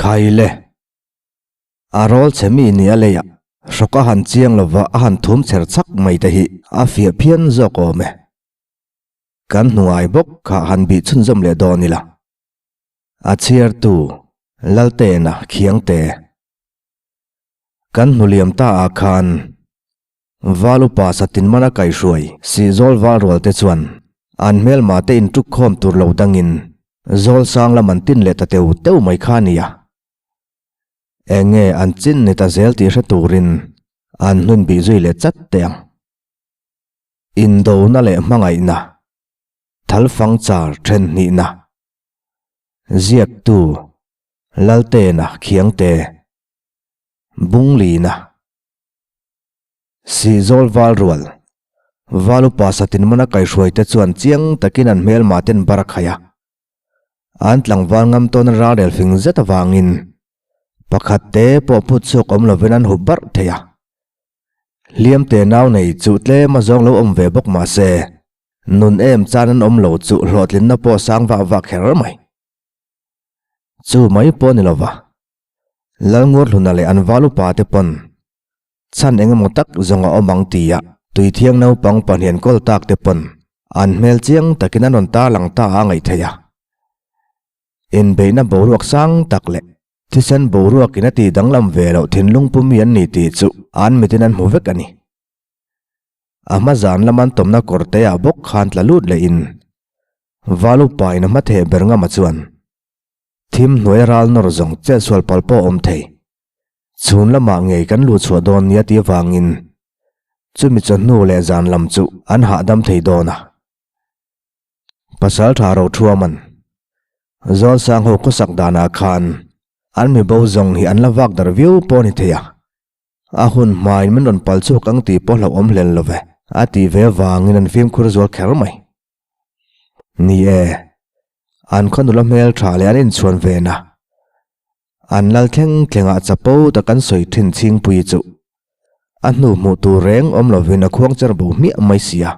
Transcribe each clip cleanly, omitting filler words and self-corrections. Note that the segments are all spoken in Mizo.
Khaile! A rawl chhe mi ni a leiah hrawk a han chiang lova a han thum chher chak mai te hi a fiah phian zawk awm e. Kan hnuai bawk kha han bih chhunzawm leh dawn ila. A chhiartu Laltena Khiangte. Kan hnuliam ta ah khan Val upa Satin mana kaihruai Sihzawl val rual te chuan an hmelma te intuk khawm tur lo dangin zawl sang lam an tin leh ta teu teu mai kha a nia. Eng nge an chin ni ta zel tih hre turin an hnun bih zui leh chat teh ang. Indona leh hmangaihna, thalfang char then hnihna, ziaktu Laltena Khiangte, Bunglina. Sihzawl val rual, val upa satin mana kaihruai te chuan chiang takin an hmelmah ten bar a khai a. An tlangval ngam tawn ralrel fing zet avangin pakhat te pawh phut chhuak awm lovin an hup barh thei a. Hliam te nau nei chu tlem a zawng lo awm ve bawk mah se, nun em chan an awm lo chu hlawhtlinna pawh sang vah vah kher mai. Chu mai pawh ni lova, Lalngurhluna leh an val upa te pawn Chhan eng emaw tak zawng a awm ang tia Tuithiang naupang pahnian kawl tak te pawn an hmel chiang takin an rawn tarlang ta a ngaih theih a. Inbeihna boruak sang tak leh thisen boruakin a tih danglam ve loh thinlung pumi an ni tih chu an mitin an hmu vek a ni. A hma zan lama an tawmna kawr te ah bawk khan tla lut leh in Valupa in a hma theh ber ngama chuan thim hnuai ral nawr zawng chetsual pal pawh a awm thei. Chhun lamah ngei kan luh chhuah dawn nia tih avangin chumi chawhnu leh zan lam chu an hahdam thei dawn a. Pasal tha ro thuaman Zawlsang ho khawsak danah khan an mi bo zawng hi an la vak dar viau pawh a ni thei a, a hun hmain min rawn pal chhuak ang tih pawh hlauhawm hlel lo ve a tih ve avangin an fimkhur zual kher mai. Ni e, an khaw nula hmel tha leh an inchhuan ve na. An lal thleng thlengah chapo tak an sawi thin Chhingpui chu a hnu hmuh tur reng awm lovin a khuang cher bo hmiah mai si a.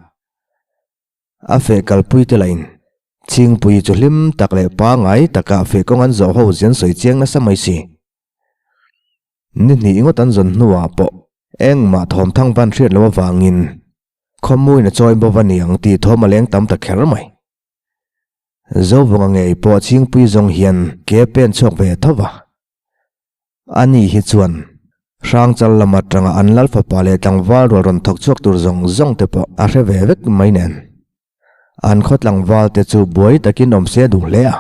A feh kalpui te lahin Chhingpui chu hlim tak leh pangngai taka feh kawng an zawh ho zian sawi chiang nasa mai si. Ni hnih ngawt an zawn hnuah pawh engmah thawmthang van hriat loh avangin khawmuin a chawi bo va niang tih thawm a leng tam ta kher mai. Zovunga ngei pawh Chhingpui zawng hian ke pen chhuak ve tho va. Ani hi chuan Hrangchal lam atanga an lal fapa leh tlangval rual rawn thawk chhuak tur zawng zawng te pawh a hre ve vek mai nen. An khaw tlangval te chu buai takin awm se duh hle a.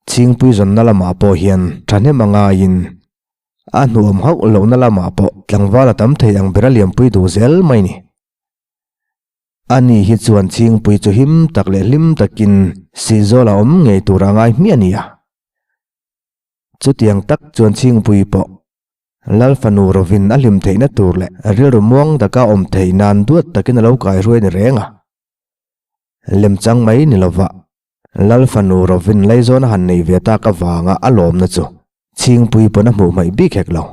Chhingpui zawnna lamah pawh hian thahnem a ngaiin a hnuawm hauh lohna lamah pawh tlangval a tam thei ang ber a liampui duh zel mai ni. Ani hi chuan Chhingpui chu him tak leh hlim takin Sihzawl a awm ngei tur a ngai hmiah a nia. Chutiang tak chuan Chhingpui pawh Lal fanu rovin a hlim theihna tur leh rilru muang taka awm theih nan duat takin a lo kaihruai ni reng a. Lemchang mai ni lova Lal fanu rovin Laizawn a han nei ve tak avanga a lawmna chu Chhingpui pawn a hmuh hmaih bik hek lo.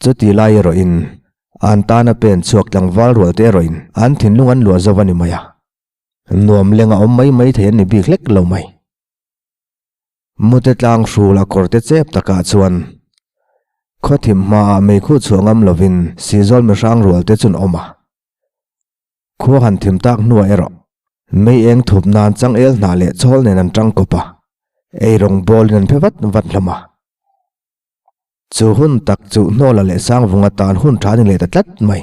Chuti lai erawhin an tana pen chhuak tlangval rual te erawhin an thinlung an luah zo a ni mai a, nuam leng a awm mai mai thei an ni bik hlek lo mai. Mute tlang hrul a kawr te chep takah chuan khawthim hmaah meikhu chhuah ngam lovin Sihzawl mihrang rual te chun awm a, khua han thim tak hnuah erawh mei eng thup nan changel hnah leh chawl nen an tang kawp a, eirawng bawlin an phe vat vat hlawm a. Chu hun tak chu Hnawla leh Sangvunga tan hun tha ni leh ta tlat mai.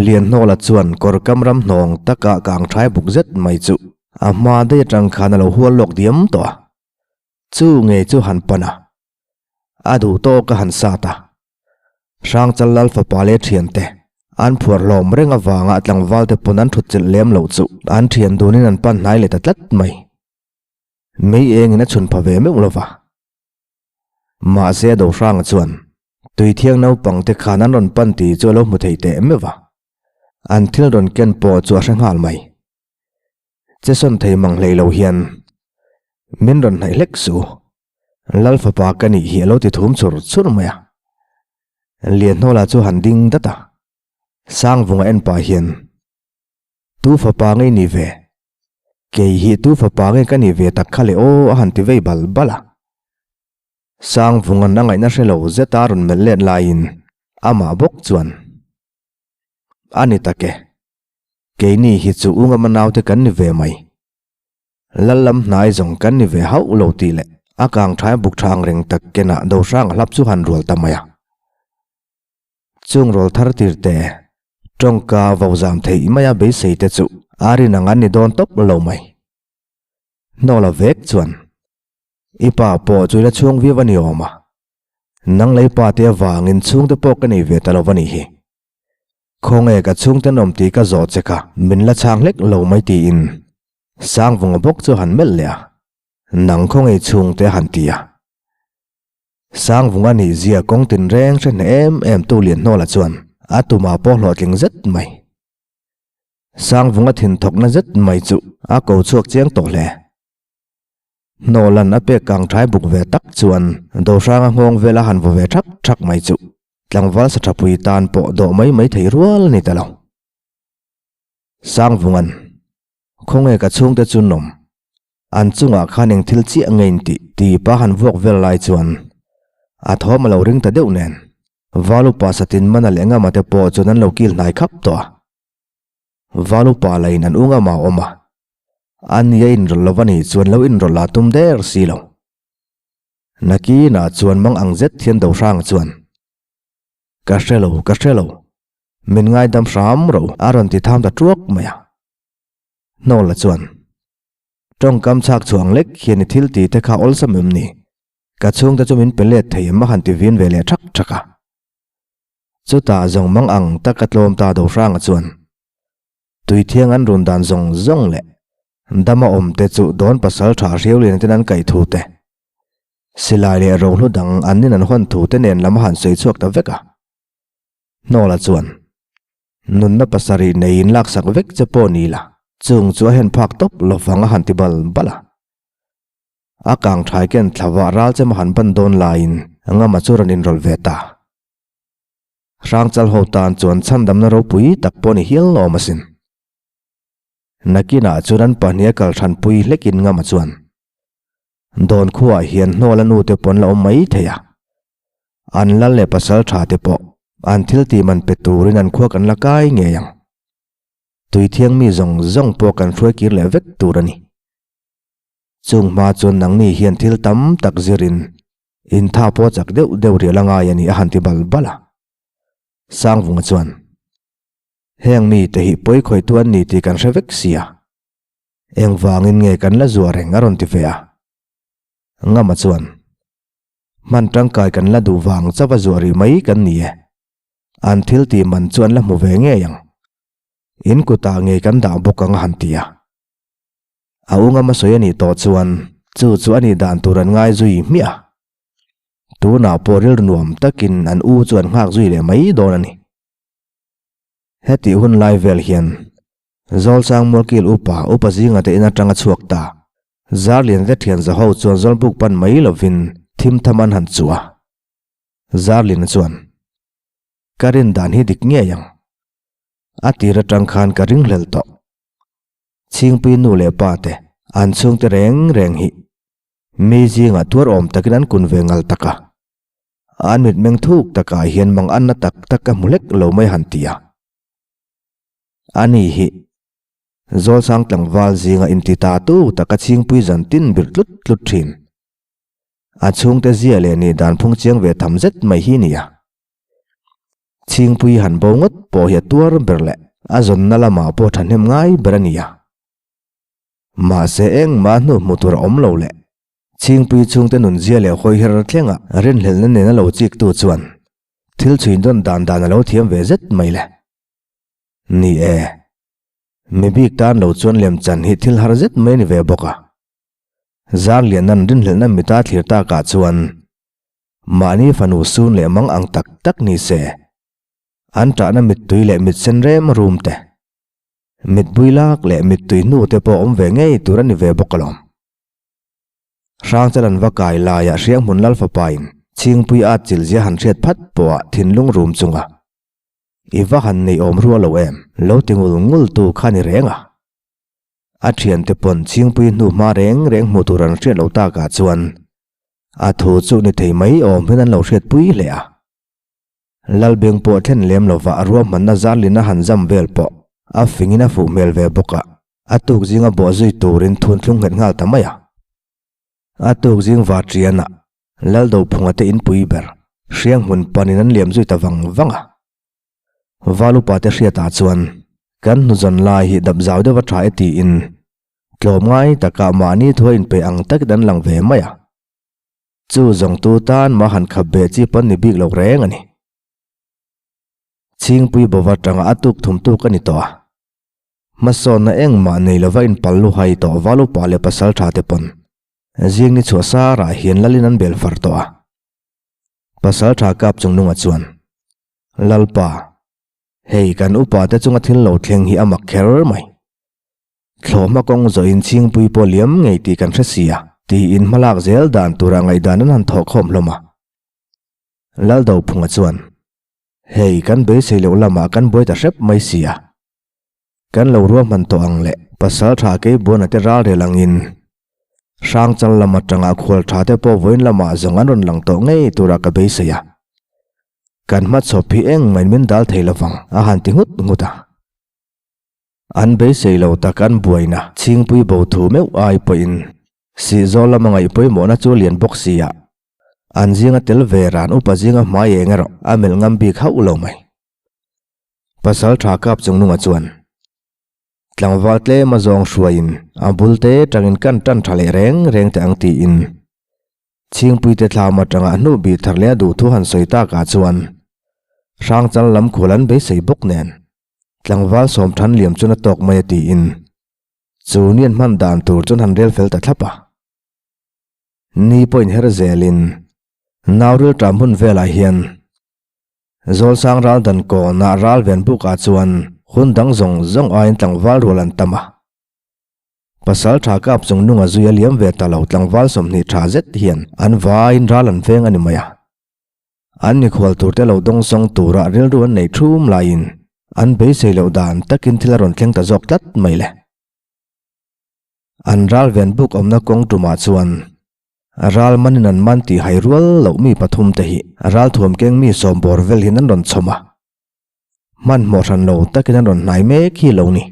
Lianhnawla chuan kawr kam ram hnawng taka kang thai buk zet mai chu a hma daih atang khan a lo hual lawk diam tawh a. Chu ngei chu han pan a, a duh tawk a han sat a. Hrangchal Lal fapa leh thiante an phuar hlawm reng avanga tlangval te pawn an thut chilh lem loh chu an thian dunin an pan hnai leh ta tlat mai. Mei engin a chhun pha ve meuh lova. Mahse Dohranga chuan Tuithiang naupang te khan an rawn pan tih chu a lo hmu thei teh meuh a, an thil rawn ken pawh chu a hre nghal mai. Che sawn thei mang hlei lo hian min rawn hnaih hlek suh u, Lal fapa ka nih hi a lo ti thum chur chur mai a. Lianhnawla chu han ding dat a, Sangvunga en pah hian Tu fapa ngei ni ve? Kei hi tu fapa nge ka nih ve tak kha le aw a han ti vei bal bal a. Sangvunga'n a ngaihna hre lo zeta rawn melh let laiin amah bawk chuan, A ni tak e, keini hi chu u ngama naute kan ni ve mai. Lal lam hnai zawng kan ni ve hauh lo tih leh a kang thaia buk tha ang reng tak kenah Dohranga hlap chu han rual ta mai a. Chung rawl thar tir te, tawngka vo zam theih maia beisei te chu a rin ang an ni dawn tawp lo mai. Hnawla vek chuan, I pa pawh chu i la chhung viau a ni awm a, nang lei pa te avangin chhungte pawh ka nei ve ta lo va nih hi. Khawnge ka chhungte an awm tih ka zawh che kha min la chhang hlek lo mai tiin Sangvunga bawk chu a han melh leh a, Nang khawnge chhungte a han ti a. Sangvunga nih zia kawng tinreng hre hneh em em tu Lianhnawla chuan a tumah pawh hlawhtling zet mai. Sangvunga thinthawkna zet mai chu a ko chhuak chiang tawh hle. Hnawlan a pek kang thai buk ve tak chuan Dohranga nghawng vela han vaw ve thak thak mai chu tlangval sa thapui tan pawh dawh mai mai thei rual a ni ta lo. Sangvunga'n, Khawnge ka chhungte chu nawm? An chungah khan eng thil chiah nge in tih ti pa han vuak vel lai chuan a thawm a lo ring ta deuh nen Valupa satin man a leh ngama te pawh chuan an lo kil hnai khap tawh a. Valupa lain an u ngama a awm a, a ni a inrawlh lo va nih chuan lo inrawlh lah tum der si lo. Nakinah chuan mang ang zet hian Dohranga chuan, Ka hre lo, ka hre lo, min ngaidam hram ro a rawn ti tham ta tuak mai a. Hnawla chuan, Tawngkam chhak chhuang lek hian i thil tih te kha awlsam em ni? Ka chhungte chu min pe let thei em a han ti vin ve leh thak thak a. Chutah zawng mang ang tak a tlawm ta Dohranga chuan Tuithiang an run dan zawng zawng leh dama awm te chu dawn pasal tha hriau lian ten an kaih thu te, silai leh rohlu dang an nin an hawn thu te nen lam a han sawi chhuak ta vek a. Hnawla chuan, Nunna pasarih neiin laksak vek che pawh ni la, chung chu a hen phak tawp lo vang a han ti bal bal a. A kang thai ken thlavah ral chem a han ban dawn laiin Ngama chu rawn inrawlh ve ta. Hrangchal ho tan chuan chhandamna ropui tak pawh ni hial awm asin. Nakinah chuan an pahnih a kal hranpui hlekin Ngama chuan, Dawn khuaah hian hnawla nute pawn la awm mai thei a. An lal leh pasal tha te pawh an thil tih man pe turin an khua kan la kai ngei ang. Tui thiang mi zawng zawng pawh kan hruai kir leh vek tur a ni. Chung hma chuan nangni hian thil tam tak zirin intha pawh chak deuh deuh rial a ngai a ni a han ti bal bal a. Sangvunga chuan, Heng mite hi pawi khawihtu an ni tih kan hre vek sia. Engvangin nge kan la zuah reng a rawn ti ve a. Ngama chuan, Hman tangkai kan la duh vang chauh a zuah rih mai kan ni e. An thil tih man chu an la hmu ve ngei ang. In kutah ngei kan dah bawk ang a han ti a. A u ngama sawi a nih tawh chuan chu chu a nih dan tur an ngai zui hmiah a. Tunah pawh rilru nuam takin an u chu an nghak zui leh mai dawn a ni. Hetih hun lai vel hian Zawlsang Mualkil upa upa zinga te in atanga chhuak ta. Zarlian te thian zaho chuan Zawlbuk pan mai lovin thim tham an han chuh a. Zarliana chuan, Ka rin dan hi dik ngei ang. A tir atang khan ka ringhlel tawh. Chhingpui nu leh pa te an chhungte reng reng hi mi zingah tuar awm takin an kun ve ngal tak a. An mitmeng thuk takah hian mang anna tak tak ka hmu hlek lo mai han ti a. A ni hi Zawlsang tlangval zinga inti ta tu taka chhingpui zan tin bir tlut tlut thin. A chhungte zia leh nih dan phung chiang ve tham zet mai hi nia. Chhingpui han bo ngawt pawh hi a tuar ber leh a zawnna lamah pawh thahnem ngai ber a nia. Mahse engmah hnu hmu tur a awm lo leh Chhingpui chhungte nun zia leh hawi her thlenga rinhlelhna nena lo chiktu chuan thil chhuin dawn dan dan a lo thiam ve zet mai le. Ni e, mi bik tan lo chuan lemchan hi thil har zet mai a ni ve bawk a. Zarlianan rinhlelhna mita thlir takah chuan mahni fanu sun leh mang ang tak tak ni se, an tahna mittui leh mitsen rem rum te, mitbui lak leh mittui hnu te pawh awm ve ngei tur a ni ve bawk alawm. Hrangchal an va kai laiah Hrianghmun Lalfapain Chhingpui at chilzia han hriat phat pawhah thinlung rum chunga i va han nei awm rua lo em? Lo ti ngul ngul tu kha ni reng a. A thiante pawn Chhingpui hnu hma reng reng hmuh tur an hriat lo takah chuan. A thu chu ni thei mai awm hian an lo hriatpui hle a. Lalbeng pawh thlen lem lova a ruahmanna zarlin a han zam vel pawh a fingin a fuh hmel ve bawk a, a tuk zinga bawh zui turin thunthlung nghet nghal ta mai a. A tuk zing Vatriana, Laldophunga te inpui ber, Hrianghmun panin an liam zui ta vang vang a. Valupa te hriatah chuan kan hnuzawn lai hi dap zau deuh a tha e tiin tlawmngai takah mahni thua inpeih ang takin an lang ve mai a. Chu zawngtu tan mah han khap ve chi pawn ni bik lo reng a ni. Chhingpui bova tanga a tuk thum tuk a ni tawh a. Hmasawnna engmah nei lova inpal luhai tawh Valupa leh Pasaltha te pawn zing ni chhuah sarah hian lalin an bel far tawh a. Pasaltha kap chungnunga chuan, Lalpa, hei kan upa te chunga thil lo thleng hi a mak kher mai. Thlawhhma kawng zawhin chhingpui pawh liam ngei tih kan hre si a, tiin hmalak zel dan tura ngaihdan an han thawh khawm hlawm a. Laldophunga chuan, Hei kan beisei loh lamah kan buai ta hrep mai si a. Kan lo ruahman tawh ang le, pasal tha Keibuana te ralrel angin Hrangchal lam atanga khual tha te pawh vawiin lamah zawng an rawn lang tawh ngei tura ka beisei a. Kan hmachhawp hi engmahin min dal thei lovang a han ti nghut nghut a. An beisei lo tak an buaina chhingpui bo thu meuh ai pawhin Sihzawl lama ngaih pawimawhna chu lian bawk si a, an zinga tel ve ran upa zinga hmai eng erawh a melh ngam bik hauh lo mai. Pasal tha kap chungnunga chuan tlangval tlem a zawng hruaiin a bul te tangin kan tan tha leh reng reng teh ang tiin Chhingpuite thlam atanga a hnuh bih thar leh a duhthu han sawi takah chuan Hrangchal lam khual an beisei bawk nen tlangval sawmthan liam chuan a tawk mai a tiin chu ni an hman dan tur chuan han rel fel ta thlap a. Ni pawh inher zelin Nauril ṭam hun velah hian Zawlsang ral dan kawnah ral ven bukah chuan hun dang zawng zawng aiin tlangval rual an tam a. Pasal tha kap chung nunga zui a liam ve ta lo tlangval 20 tha zet hian an vaiin ral an veng a ni mai a. An mikhual turte lo dawngsawng tura rilru an nei thum laiin an beisei loh dan takin thil a rawn thleng ta zawk tlat mai le. An ral ven buk awmna kawng tumah chuan Ral manin an man tih hai rual loh mi pathum te hi ral thuam keng mi sawm bawr vel hian an rawn chhawm a. Hmanhmawh hran lo takin an rawn hnai mek hi lo ni.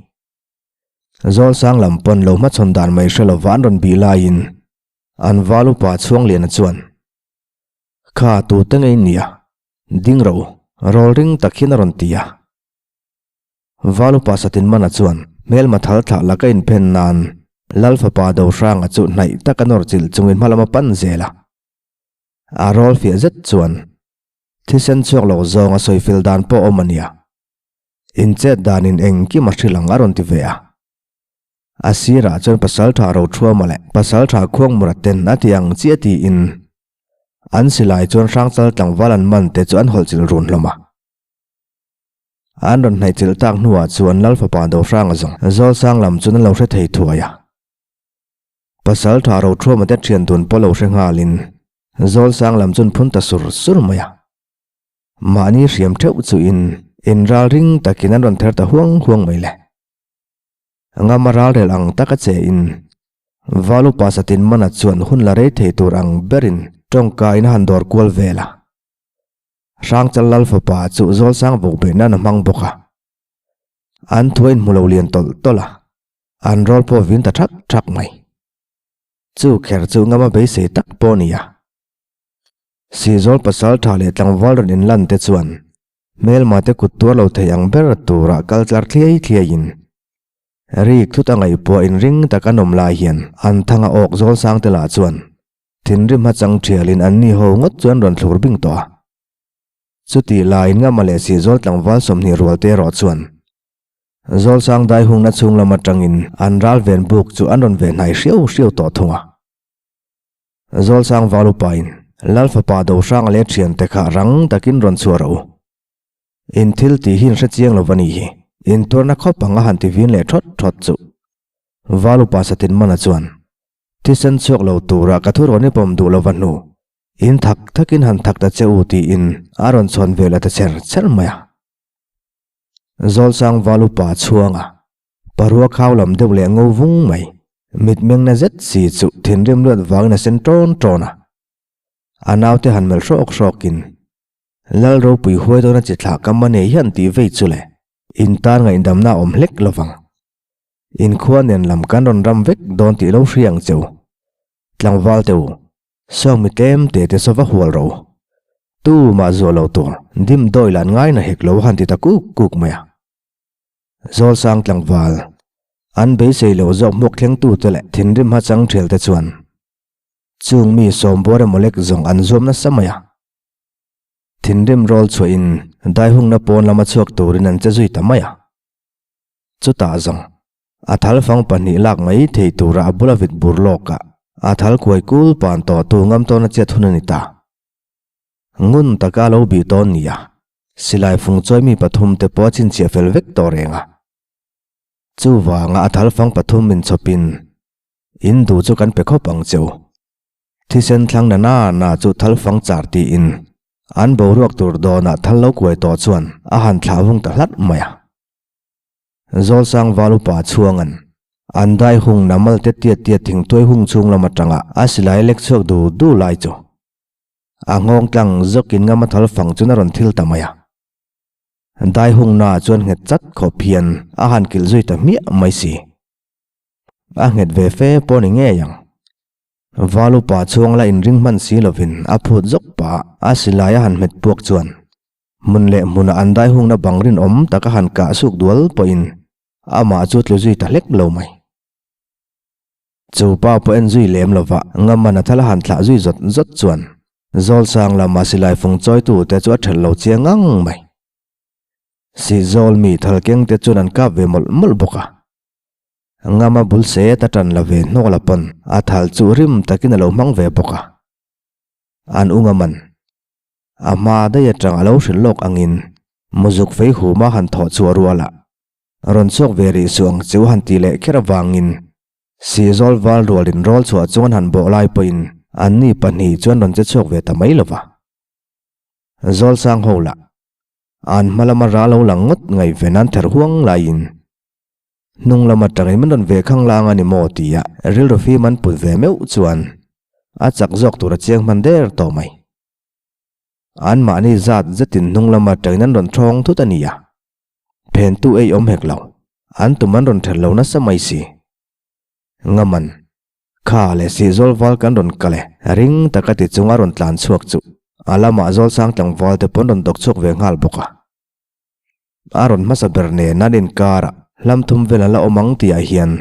Zawlsang lam pawn lo hmachhawn dan mai hre lova an rawn bih laiin an val upa Chhuangliana chuan, Kha tute ngei nia, ding rawh u, rawl ring tak hian a rawn ti a. Val upa Satinmana chuan hmelma thal thlah laka inphen nan Lal fapa Dohranga chu hnaih taka nawr chilh chungin hma lama pan zel a. A rawl fiah zet chuan thisen chhuak lo zawng a sawi fel dan pawh awm a nia. Inchet danin engkim a hrilh ang a rawn ti ve a. A sirah chuan Pasaltha Rothuama leh Pasaltha Khuangmura ten a ti ang chiah tiin an silai chuan Hrangchal tlangval an man te chu an hawlh chilh run hlawm a. An rawn hnaih chilh tak hnuah chuan Lal fapa Dohranga zawng Zawlsang lam chuan an lo hre thei thuai a. Pasal tha Rothuama te thian dun pawh lo hre nghalin Zawlsang lam chuan phun ta sur sur mai a. Mahni hriam theuh chuin inral ring takin an rawn ther ta huang huang mai le. Ngama ralrel ang taka che in Valupa Satinmana chuan hun la rei thei tur ang berin tawngka in a han dawr kual vel a. Hrangchal Lal fapa chu Zawlsang vuk beh nan a hmang bawk a. An thu a inhmu lo lian tawlh tawlh a, an rawl pawh vin ta thak thak mai. Chu kher chu ngama beisei tak pawh a ni a. Sihzawl pasal tha leh tlangval rawn inlan te chuan hmelma te kut tuar lo thei ang ber tura kal tlar thliai thliaiin rik thut a ngaihpuah inring tak an awm lai hian an thanga awk Zawlsang te lah chuan Thinrim hachang thialin an ni ho ngawt chuan rawn thlur bing tawh a. Chutih laiin Ngama leh Sihzawl tlangval 20 rual te erawh chuan Zawlsang dai hungna chhung lam atangin an ral ven buk chu an rawn ve hnai hriau hriau tawh thung a. Zawlsang val upain Lal fapa Dohranga leh thiante kha rang takin rawn chhuah rawh u. In thil tih hi in hre chiang lo va ni hi. In tuarna khawp ang a han ti vin leh thawt thawt chu. Val upa Satinmana chuan Thisen chhuak lo tura ka thu rawn i pawm duh lova hnu, in thak thakin han thak ta che u tiin a rawn chhawn ve la ta cher cher mai a. Zawlsang val upa chhuanga parua khau lam deuh leh ngo vung mai, mitmeng na zet si chu thinrim luat vangin a sen tawn tawn a. A naute han melh hrawk hrawkin, Lal ropui huai dawna chi thlah ka ma nei hian tih vei chu le, in tan ngaihdamna a awm hlek lovang. In khua nen lam kan rawn ram vek dawn tih lo hria ang che u. Tlangval te u, sawng mi tlem te te saw va hual rawh u. Tu mah zuah lo tur dim dawi lah an ngai na hek lo han ti ta kuk kuk mai a. Zawlsang tlangval, an beisei lo zawk hmuak thlengtute leh thinrim hachang thialte chuan chung mi sawmbuar emaw lek zawng an zuam nasa mai a. Thinrim rawl chhuahin daihungna pawn lama chhuak turin an che zui ta mai a. Chutah zawng, a thal fang pahnih lak mai thei tura a bula vit bur lawkah a thal kuai kul pan tawh tu ngam tawna chet hun a ni ta. Ngun taka a lo bih tawn nia, silai fung chawi mi pathum te pawh a chhinchhiah fel vek tawh reng a. Chuvanga a thal fang pathum min chhawpin in duh chu kan pe khawp ang che u. Thisen thlang na na na chu thal fang char tiin an boruak tur dawnah thal lo kuai tawh chuan a han thlah vung ta hlat mai a. Zawlsang val upa chhuangan an dai hung na mal te tiat tiat thingtuai hung chhung lam atanga a silai lek chhuak du du lai chu a nghawng tlang zawkin ngama thal fang chun a rawn thil ta mai a. Dai hung na chuan nghet chat khawp hian a han kilh zui ta hmiah mai si. A nghet ve fe pawh ni ngei ang. Val upa chhuang la inring hman si lovin a phut zawk pah a silai a han hmet puak chuan hmun leh hmuna an dai hungna bang rinawm taka han kah suk dual pawhin amah chu tlu zui ta hlek lo mai. Chu pa pawh en zui lem lova Ngamana thal a han thlah zui zawt zawt chuan Zawlsang lama silai fung chawitu te chu a ṭhelh lo chiang ngang mai. Sihzawl mi thal keng te chuan an kap ve mawlh mawlh bawk a. Ngama bul set a tan la ve hnawk la pawn a thal chu rim takin a lo hmang ve bawk a. An u Ngaman a hma daih atang a lo hrilh lawk angin muzuk fei huma han thawh chhuah ruala rawn chhuak ve rih suh ang chu han ti leh kher avangin Sihzawl val rualin rawl chhuah chuan han bawh lai pawhin anni pahnih chuan rawn che chhuak ve ta mai lo va. Zawlsang ho lah an hma lama ral lo lang ngawt ngaihven an ther huang laiin Hnung lam atangin min rawn ve khang lang a ni maw tia rilru fim an put ve meuh chuan a chak zawk tur a chiang hman der tawh mai. Anmahni zat zetin hnung lam atangin an rawn thawng thut a nia. Phentu ei awm hek lo, an tum an rawn then lo nasa mai si. Ngaman, kha leh sihzawl val kan rawn kal e, ring taka ti chung a rawn tlan chhuak chu a lamah Zawlsang tlangval te pawn rawn dawk chhuak ve nghal bawk a. A rawn hmasa ber nen an inkarah hlam thum vel a la awm ang tihah hian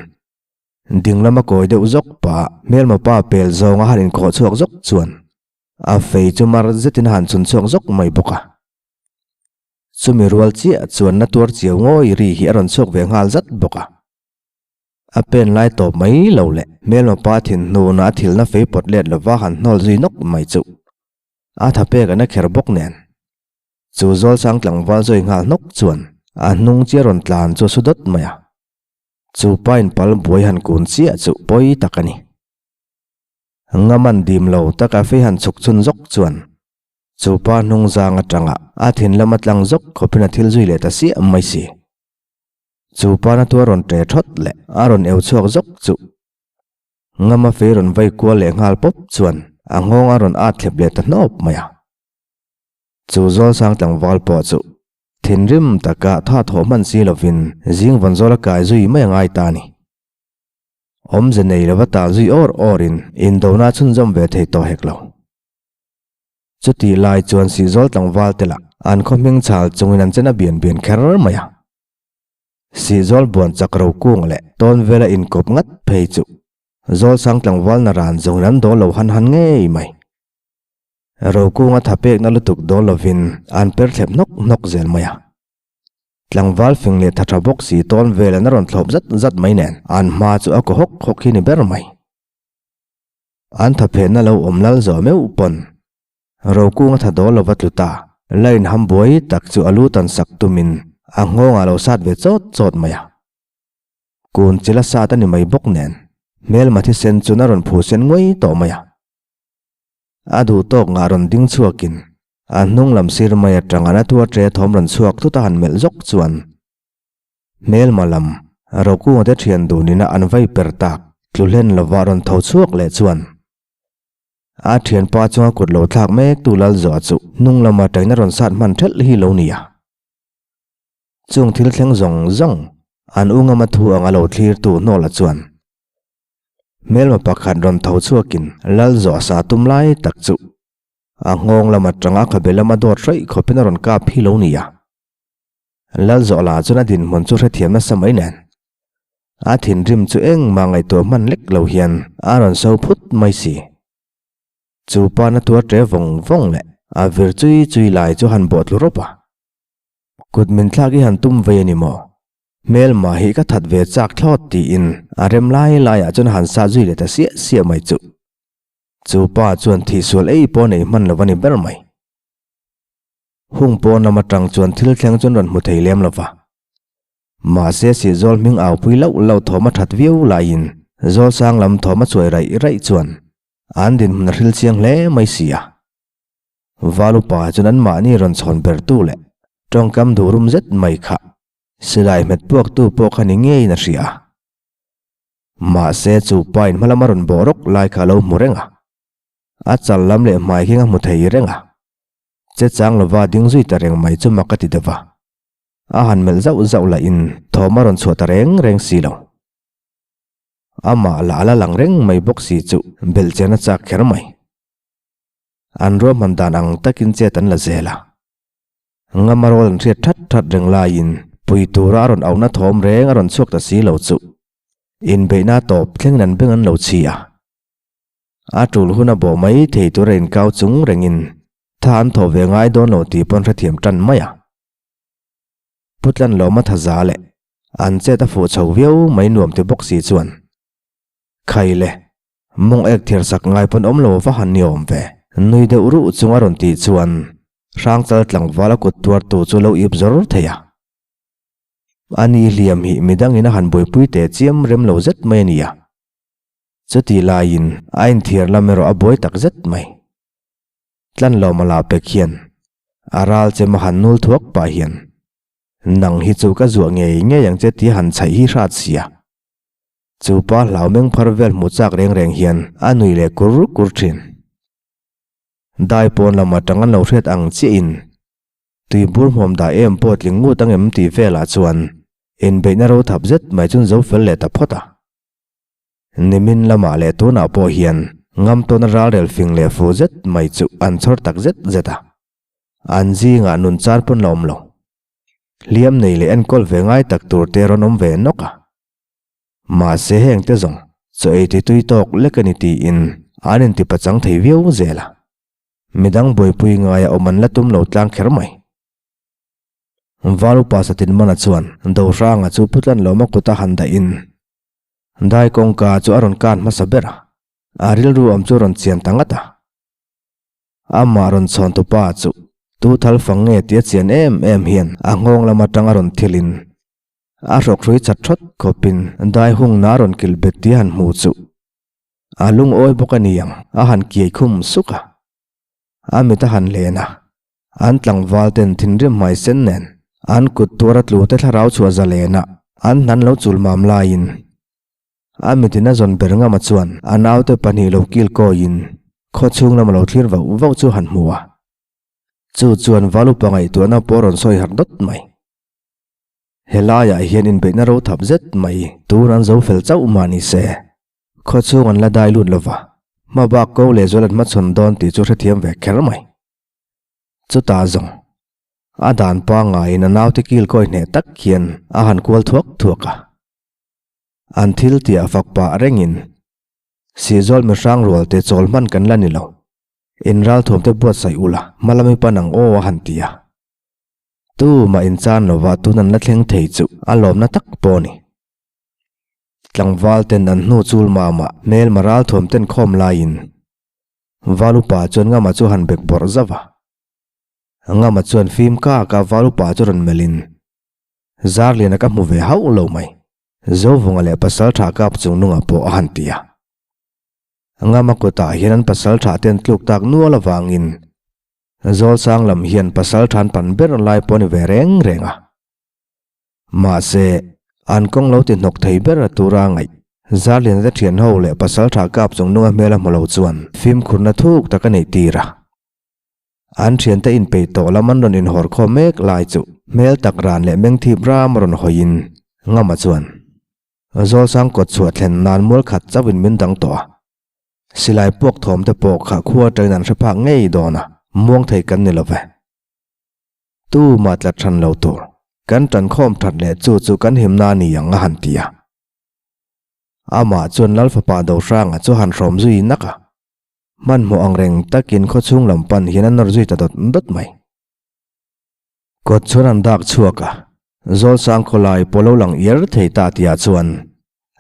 ding lama kawi deuh zawk pah hmelma pa pel zawnga han inkhawh chhuak zawk chuan a fei chu mar zetin a han chhun chhuak zawk mai bawk a. Chumi rual chiah chuan na tuar chiau ngawi ri hi a rawn chhuak ve nghal zat bawk a. A pen lai tawp mai lo leh hmelma pa thin hnuna a thilna fei pawt let lova han hnawl zui nawk mai chu a tha pek an a kher bawk nen. Chu Zawlsang tlangval zawi nghal hnawk chuan a hnung chiah rawn tlan chu a su dawt mai a. Chu pa in pal buai han kun chiah chu pawi tak a ni. Ngaman dim lo taka fei han chhuk chhun zawk chuan chu pa hnung zang atanga a thin lama tlang zawk khawpin a thil zui leh ta siah mai si. Chu pa na tuar rawn ṭe thawt leh a rawn eu chhuak zawk chu Ngama fei rawn vai kual leh nghal pawp chuan a nghawng a rawn at thlep leh ta hnawp mai a. Chu Zawlsang tlangval pawh chu thinrim taka tha thawh hman si lovin zing vawn zawl a kai zui mai a ngai ta a ni. Awmze nei lova tal zui awr awrin indona a chhunzawm ve thei tawh hek lo. Chutih lai chuan Sihzawl tlangval te lah an khaw hming chhal chungin an chen a bian bian kher mai a. Sihzawl buan chak ro kung leh tawn vela inkawp ngat phei chu Zawlsang tlangval na ran zawngin an dawl lo han han ngei mai. Rokunga tha pekna lutuk dawl lovin an per thlep hnawk hnawk zel mai a. Tlangval fing leh tha tha bawk si tawn vel an a rawn thlawp zat zat mai nen an hma chu a kaw hawk hawk hi ni ber mai. An tha phenna lo awm lal zawh meuh pawn Rokunga tha dawl lova tlu ta line ham buai tak chu a lu tan sak tumin a nghawng ah lo sat ve chawt chawt mai a. Kun chila sat a ni mai bawk nen hmelma thisen chun a rawn phu sen nguai tawh mai a. A duh tawk ngah rawn ding chhuakin a hnung lam sir mai atanga na tuar ṭe thawm rawn chhuak thut a han melh zawk chuan hmelma lam Rokunga te ṭhian dun ina an vai per tak tlu hlen lova rawn tho chhuak leh chuan. A thianpa chunga kut lo thlak mek tu lal zawh chu hnung lama tangin a rawn sat hman thelh hi lo nia. Chung thil thleng zawng zawng an u ngama thu anga lo thlir tu hnawla chuan hmelma pakhat rawn tho chhuakin lal zawh sa tum lai tak chu a nghawng lama tanga khabe lama dawt hraih khawpin a rawn kap hi lo nia. Lal zawh lah chuan a dinhmun chu hrethiam nasa mai nen a thinrim chu engmah ngaihtuah hman lek lo hian a rawn so phut mai si. Chu pa na tuar ṭe vawng vawng leh a vir chui chui lai chu han bawh tlu rawp a. Kut min thlak i han tum vei a ni maw? Hmelma hi ka that ve chak thlawt tiin a rem lai laiah chuan a han sah zui leh ta siah siah mai chu. Chu pa chuan thihsual ei pawh nei hman lo a ni ber mai. Hung pawn lam atang chuan thil thleng chuan rawn hmu thei lem lo va. Mahse Sihzawl hming au pui lauh lauh thawm a that viau laiin Zawlsang lam thawm a chuai raih raih chuan an dinhmun a hril chiang hle mai si a. Val upa chuan anmahni rawn chhawn ber tu leh tawngkam duh rum zet mai kha silai hmet puak tu pawh kha ni ngeiin a hria a. Mahse chu pa in hma lama rawn bawh rawk lai kha a lo hmu reng a. A chal lam leh hmai kheng a hmu thei reng a. Che chang lova ding zui ta reng mai chu mak a ti deuh va. A han melh zauh zauh lahin thawm a rawn chhuah ta reng reng si lo. Amah lah a la lang reng mai bawk si chu belh chen a chak kher mai. An ruahman dan ang takin chet an la zel a. Ngama rawl an hriat that that reng laiin pui tura a rawn auhna thawm reng a rawn chhuak ta si lo chu inbeihna tawp thlengin an beng an lo chhi a. A tul hun a bawh mai thei tura inkau chung rengin tha an thawh ve ngai dawn lo tih pawn hrethiam tan mai a. Pu Tlanlawma tha za leh an chet a fuh chho viau mai nuam ti bawk si chuan Khai le, mawng ek thir sak ngai pawn awm lo va han ni awm ve. Nui deuh ruh chung a rawn tih chuan Hrangchal tlangval a kut tuartu chu lo ip zawr thei a. Ani hliam hi midangin a han buaipui teh chiam rem lo zet mai a nia. Chutih laiin a inthiar lam erawh a buai tak zet mai. Tlanlawma lah pek hian a ral chem a han nul thuak pah hian nang hi chu ka zuah ngei ngei ang che tih a han chhaih hi hrat sia. Chu pa hlau meng phar vel hmu chak reng reng hian a nui leh kur kur thin. Dai pawn lam atang an lo hriat ang chiahin tui bur hmuam dah em pawh tling ngut ang em tih velah chuan inbeihna ro thap zet mai chu an zo fel leh ta phawt a. Nimin lamah leh tunah pawh hian ngam tawna ralrel fing leh fu zet mai chu an chhawr tak zet zet a. An zingah nun char pawn la awm lo. Hliam nei leh enkawl ve ngai tak tur te rawn awm ve nawk a. Mahse heng te zawng chaw ei ti tui tawk lek a ni tiin an inti pachang thei viau zel a. Midang buaipui ngaia awm an la tum lo tlang kher mai. Val upa Satin Mana chuan Dohranga chu Putlan Lawma kuta han dahin Dai kawngka chu a rawn kan hmasa ber a, a rilru awm chu a rawn chian ta ngat a. Amah rawn chhawn tu pa chu tu thal fang nge tih a chian em em hian a nghawng lam atang a rawn thilin a hrawkhrui chat thawt khawpin dai hungna a rawn kilh bet tih a han hmu chu a lungawi bawk a ni ang a han kiai khum suk a. A mit a han len a, an tlangval ten thinrim hmai sen nen an kut tuar a tlu te thlarau chhuah zalen a an hnan lo chul mam laiin a mitin a zawn ber ngama chuan a naute pahnih lo kil kawiin khaw chhung lama lo thlir vauh vauh chu han hmu a. Chu chuan val upa ngaihtuahna pawh a rawn sawi harh dawt mai. Helaiah hian inbeihna ro thap zet mai tun an zo fel chauh mah ni se. Khaw chhung an la dai lut lova, hma bak ko leh zual an hmachhawn dawn tih chu hrethiam ve kher mai. Chutah zawng, a dan pangaiin a naute kil kawi hneh tak hian a han kual thuak thuak a. An thil tih a fak pah rengin, Sihzawl mihrang rual te chawl hman kan la ni lo, in ralthuam te buatsaih ula, hma lami pan ang aw a han ti a. Tumah inchan lova tun an la thleng thei chu a lawmna tak pawh a ni. Tlangval ten an hnu chul mamah hmelma ralthuam ten khawm laiin Val upa chuan Ngama chu han bek bawrh zauh a. Ngama chuan fim kak a Val upa chu rawn melhin, Zarliana ka hmu ve hauh lo mai, Zovunga leh pasal tha kap chung nunga pawh a han ti a. Ngama kutah hian an pasal tha ten tluk tak nual avangin Zawlsang lam hian pasal than pan ber lai pawh a ni ve reng reng a. Mahse, an kawng lo ti hnawk thei ber a tura ngaih. Zarliana te thian ho leh pasaltha kap chung nunga hmel a hmu lo chuan fimkhurna thuk tak a neih tir a. An thiante inpeih tawh lam an rawn inhawr khawm mek lai chu hmel tak ran leh meng thip ram a rawn hawiin Ngama chuan Zawlsang kawt chhuah thlen nan mual khat chauhin min dang tawh a. Silai puak thawm te pawh kha khua atangin an hre phak ngei dawn a, muang thei kan ni lo ve. Tu mah tlat hran lo tur, kan tan khawm that leh chu chu kan himna a ni ang a han ti a. Amah chuan Lal fapa Dohranga chu han hrawm zui nak a. Hmanhmawh ang reng takin khawchhung lam pan hian a nawr zui ta dawt dawt mai. Kawt chuan an dak chhuak a, Zawlsang khawlai pawh lo lang iar thei ta tihah chuan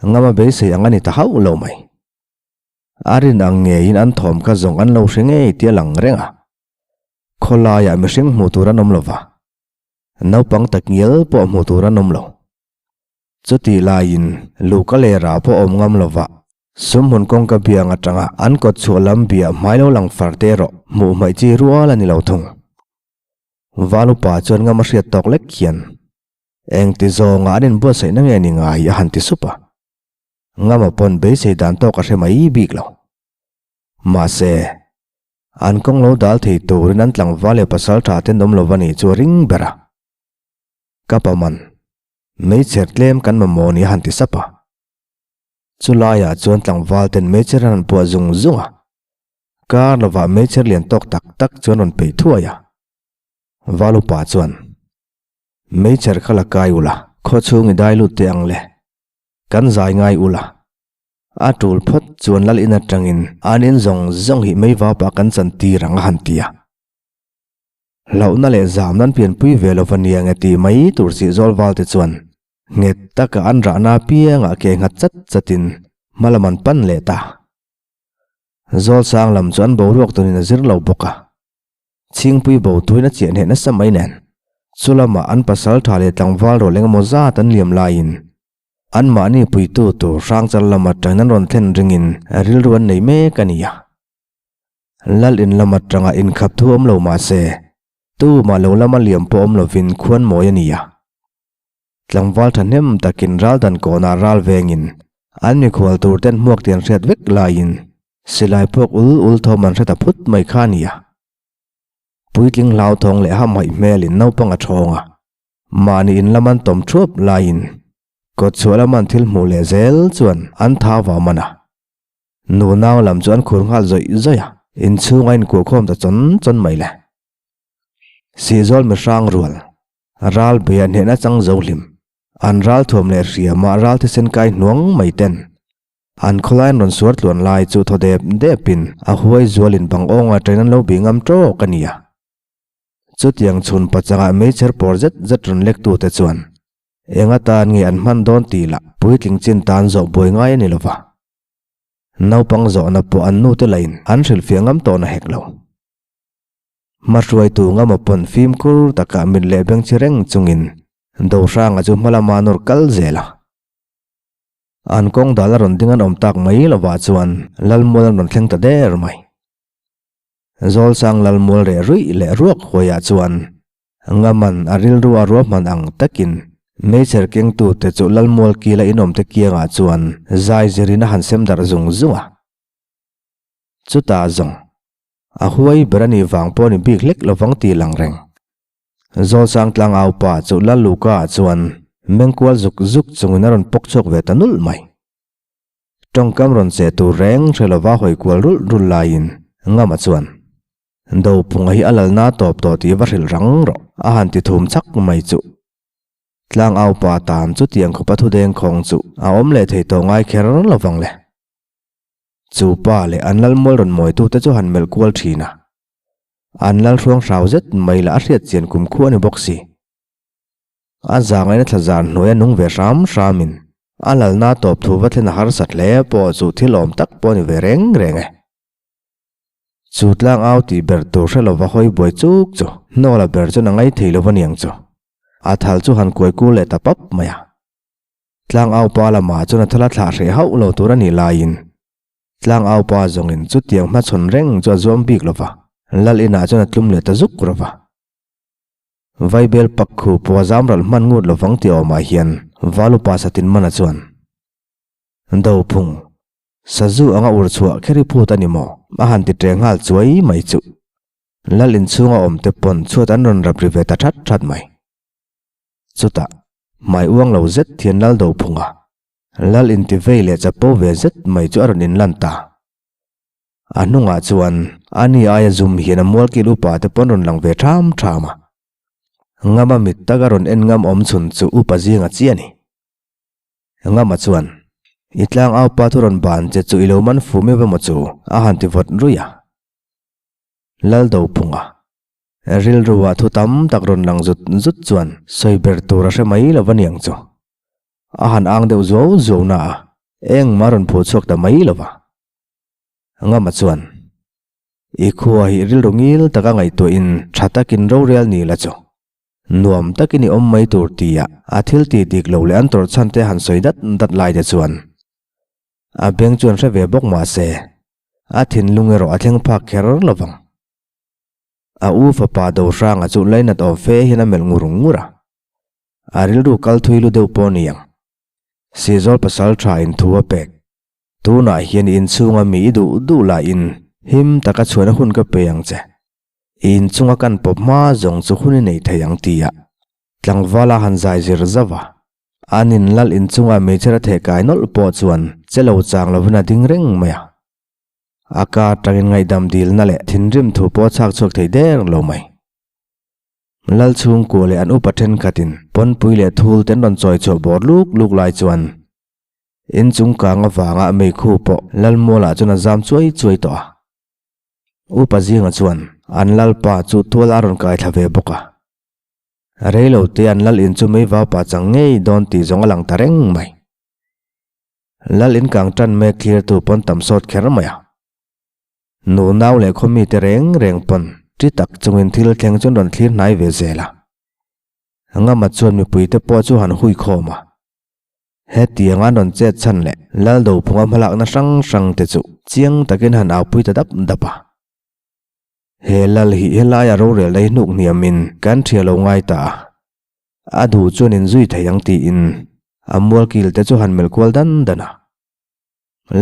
Ngama beisei ang a ni ta hauh lo mai. A rin ang ngeiin an thawm kha zawng an lo hre ngei tia lang reng a. Khawlaiah mihring hmuh tur an awm lo va, naupang takngial pawh hmuh tur an awm lo. Chutih laiin Luka leh Ra pawh awm ngam lo va, sumhmun kawngka biang atanga an kawt chhuah lam bia hmai lo lang far te erawh hmuh hmaih chi rual a ni lo thung. Valupa chuan ngam a hriat tawk lek hian, Engti zawnga an inbuatsaihna nge ni ngai a han ti sup a. Ngama pawn beisei dan tawk a hre mai bik lo. Mahse, an kawng lo dal thei turin an tlangval leh pasal tha ten awm lo va nih chu a ring ber a. Ka pa man, meichher tlem kan mamawh ni a han ti sap a. Chulaiah chuan tlangval ten meichher an han puah zung zung a. Kar lovah meichher lian tawk tak tak chuan rawn peih thuai a. Valupa chuan, Meichher kha la kai ula, khawchhung i dai lut teh ang le. Kan zai ngai ula. A tul phawt chuan lal in atangin an in zawng zawng hi mei vapa kan chan tir ang a han ti a. Hlauhna leh zam nan pianpui ve lo va nia nge ti mai tur sih zawl val te chuan nghet taka an rahna apiangah ke nghat chat chatin hma lam an pan leh ta. Zawl sang lam chu an boruak tunin a zir lo bawk a. Chhingpui bo tuin a chiah hneh nasa mai nen chu lamah an pasal tha leh tlangval rawh leng emaw zat an liam laiin Anmahni puitu tur Hrangchal lam atangin an rawn thlen ringin rilru an nei mek a ni a. Lal in lam atanga inkhap thu awm lo mah se, tumah lo lama liam pawh awm lovin khuan mawi a ni a. Tlangval thahnem takin ral dan kawnah ral vengin an mikhual tur ten hmuak tih an hriat vek laiin silai puak ul ul thawm an hre ta phut mai kha a ni a. Puitling hlauthawng leh hamhaih hmelin naupang a thawng a. Mahni in lam an tawm thuap laiin kawt chhuah lama an thil hmuh leh zel chuan an tha vah man a. Nu nau lam chu an khur nghal zawih zawih a, inchhung a inkuah khawm ta chawn chawn mai le. Sihzawl mi hrang rual, ral beia hnehna chang zo hlim, an ral thuam leh hriamah ral thisen kai hnuang mai ten an khawlai an rawn suar tluan lai chu thaw dep depin a huai zualin bang awnga train an lo bih ngam tawk a nia. Chutiang chhun pachangah meichher pawr zet zet rawn lektute chuan eng atan nge an hman dawn tih lah puitling chin tan zawh buai ngai a ni lova. Naupang zawhna pawh an nute lahin an hrilhfiah ngam tawh na hek lo. Hmahruaitu ngama pawn fimkhur takah mit leh bengchhi reng chungin Dohranga chu hmalama nawr kal zel a. An kawng dal a rawn ding an awm tak mai lovah chuan Lalmual an rawn thleng ta der mai. Zawlsang Lalmual reh ruih leh ruak huaiah chuan Ngaman a rilru a ruahman ang takin meichher kengtute chu Lalmual kila inawmte kiangah chuan zai zirin a han sem darh zung zung a. Chutah zawng, a huai ber a nih vang pawh ni bik hlek lovang tih lang reng. Zawlsang tlangaupa chu Lalluka-ah chuan mengkual zuk zuk chungin a rawn pawk chhuak ve ta nulh mai. Tawngkam rawn che tur reng hre lova hawi kual rulh rulh laiin Ngama chuan, Dophunga hi a lalna tawp tawh tih va hrilh rang rawh, a han ti thum chak mai chu. Tlangau pa tan chutiang khawpa thudeng khawng chu a awm leh thei tawh ngai kher lovang le. Chu pa leh an lalmual rawn mawitute chu han melh kual thin a. An lalhruang hrau zet mai lah a hriat chian kum khu a ni bawk si. A zangaina thla zan hnuaia nung ve hram hramin a lalna tawp thu va thlen a harsat hle pawh chu thil awm tak pawh a ni ve reng reng e. Chu tlang au tih ber tur hre lova hawi buai chuk chu hnawla ber chuan a ngai thei lo va niang chu. A thal chu han kuai kul leh ta pap mai a. Tlang au pa lamah chuan a thal a thlah hreh hauh lo tur a nih laiin tlang au pa zawngin chutiang hmachhawn reng chu a zuam bik lova lal inah chuan a tlum leh ta zuk rawh va. Vaibel pak khu pawh a zam ralh hman ngut lovang tih awmah hian Valupa Satinmana chuan. Dophung, sazu anga ur chhuah kher i phut a ni maw? A han ti ṭe nghal chuai mai chuh. Lal inchhunga awm te pawn chhuat an rawn rap ri ve ta that that mai. Chutah, hmai uang lo zet hian Lal Dophunga, Lal inti vei leh chapo ve zet mai chu a rawn inlan ta. A hnungah chuan a ni aia zum hian a mualkil upa te pawn rawn lang ve ṭham ṭham a. Ngama mit taka rawn en ngam awm chhun chu upa zinga chi a ni. Ngama chuan, I tlang au pa thu rawn ban che chu i lo man fu miau emaw chu? a han ti vawt ruih a. Lal Dophunga rilruah thu tam tak rawn lang zut zut chuan sawi ber tur a hre mai lo va niang chu. A han ang deuh zuau zuau na a, engmah rawn phuh chhuak ta mai lo va. Ngama chuan, I khua hi rilru ngil taka ngaihtuahin tha takin rorel ni la chu. Nuam takin i awm mai tur tia a thil tih dik lo leh an tawrh chhan te han sawi dat dat lai te chuan a beng chuan hre ve bawk mah se a thinlung erawh a thleng phak kher lo vang. A u fapa Dohranga chu lainat awm fe hian a melh ngur ngur a, a rilru kal thui lu deuh pawh a ni ang. Sihzawl pasal tha in thu a pek. Tunah hian i inchhunga mi i duh duh lahin him taka chhuahna hun ka pe ang che. I inchunga kan pawp hma zawng chu hun i nei thei ang tia tlangvala han zai zir zauh a. An in lal inchunga meichher a theh kai nawlh pawh chuan che lo chang lovin a ding reng mai a. A ka atangin ngaihdam dilna leh thinrim thu pawh a chhak chhuak thei der lo mai. Lal chhungkua leh an upa thenkhatin pawnpui leh thul te an rawn chawi chhuah bawr luk luk lai chuan inchung kang avanga meikhu pawh Lalmualah chuan a zam chuai chuai tawh a. Upa zinga chuan an lalpa chu tual a rawn kai thla ve bawk a. Reilo te an lal in chu mei vaupa chang ngei dawn tih zawng a lang ta reng mai. Lal in kang tan mek thlir tu pawn tam sawt kher mai a. Nu nau leh khaw mite reng reng pawn ṭi tak chungin thil thleng chu an rawn thlir hnai ve zel a. Ngama chuan mipuite pawh chu han hui khawm a. Hetiang an rawn chet chhan leh Lal Dophunga hmalakna hrang hrang te chu chiang takin han aupui ta dap dap a. He Lal hi helaia rorel daih hnuk hniamin kan ṭhia lo ngai ta a, a duh chuan inzui thei ang tiin a mualkil te chu han melh kual dan dan a.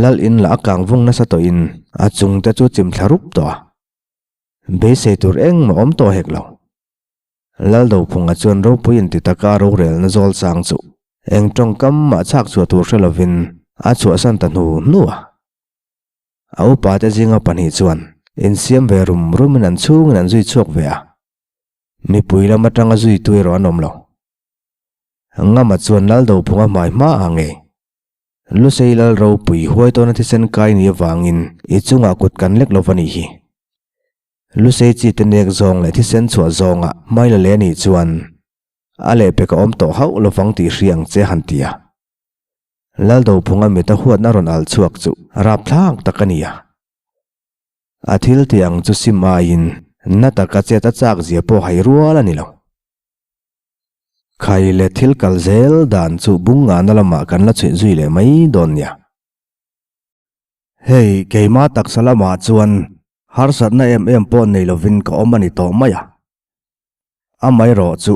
Lal in lah a kang vung nasa tawhin a chung te chu chim thla rup tawh a, beisei tur engmah awm tawh hek lo. Laldophunga chuan ropui inti taka rorelna zawl chang chu eng tawngkam mah chhak chhuah tur hre lovin a chhuahsan ta hnu hnu a. A upate zinga pahnih chuan insiam ve rum rumin an chhungin an zui chhuak ve a, mipui lam atanga zuitu erawh an awm lo. Ngama chuan Laldophunga hmai hma ah ngei Lusei Lal ropui huai tawna thisen kai ni avangin i chungah kut kan lek lo va nih hi. Lusei chi te nek zawng leh thisen chhuah zawnga hmai la leh anih chuan a lehpek a awm tawh hauh lovang tih hria ang che han ti a. Laldophunga mit a huatna rawn al chhuak chu rapthlak tak a ni a. A thil tih ang chu sim aiin na taka chet a chak zia pawh hai rual a ni lo. Khai leh thil kal zel dan chu bung ngahna lamah kan la chhuih zui leh mai dawn nia. Hei, keima taksa lamah chuan harsatna em em pawh nei lovin ka awm a ni tawh mai a. Amaherawh chu,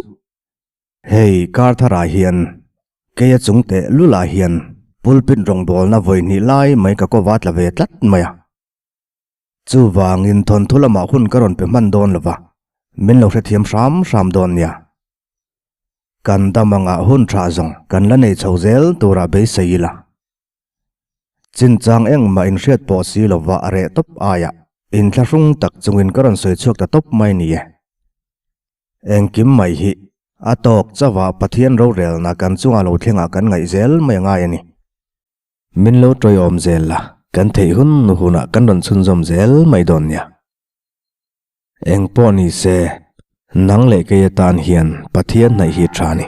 hei kar tharah hian keia chung teh lulah hian pulpit rawngbawlna vawi hnih lai mai ka kova tla ve tlat mai a. Chuvangin thawnthu lamah hun ka rawn pe hman dawn lo va, min lo hrethiam hram hram dawn nia. Kan dam angah hun tha zawng kan la nei chho zel turah beisei ila. Chinchang engmah inhriat pawh si lova a reh tawp aiah inthlahrung tak chungin ka rawn sawi chhuak ta tawp mai ni e. Engkim mai hi a tawk chauhah Pathian rorelna kan chungah lo thlengah kan ngaih zel mai a ngai a ni. Min lo tawiawm zel la, kan theih hun hunah kan rawn chhunzawm zel mai dawn nia. Engpawh ni se, nang leh kei atan hian Pathian hnaih hi tha ni.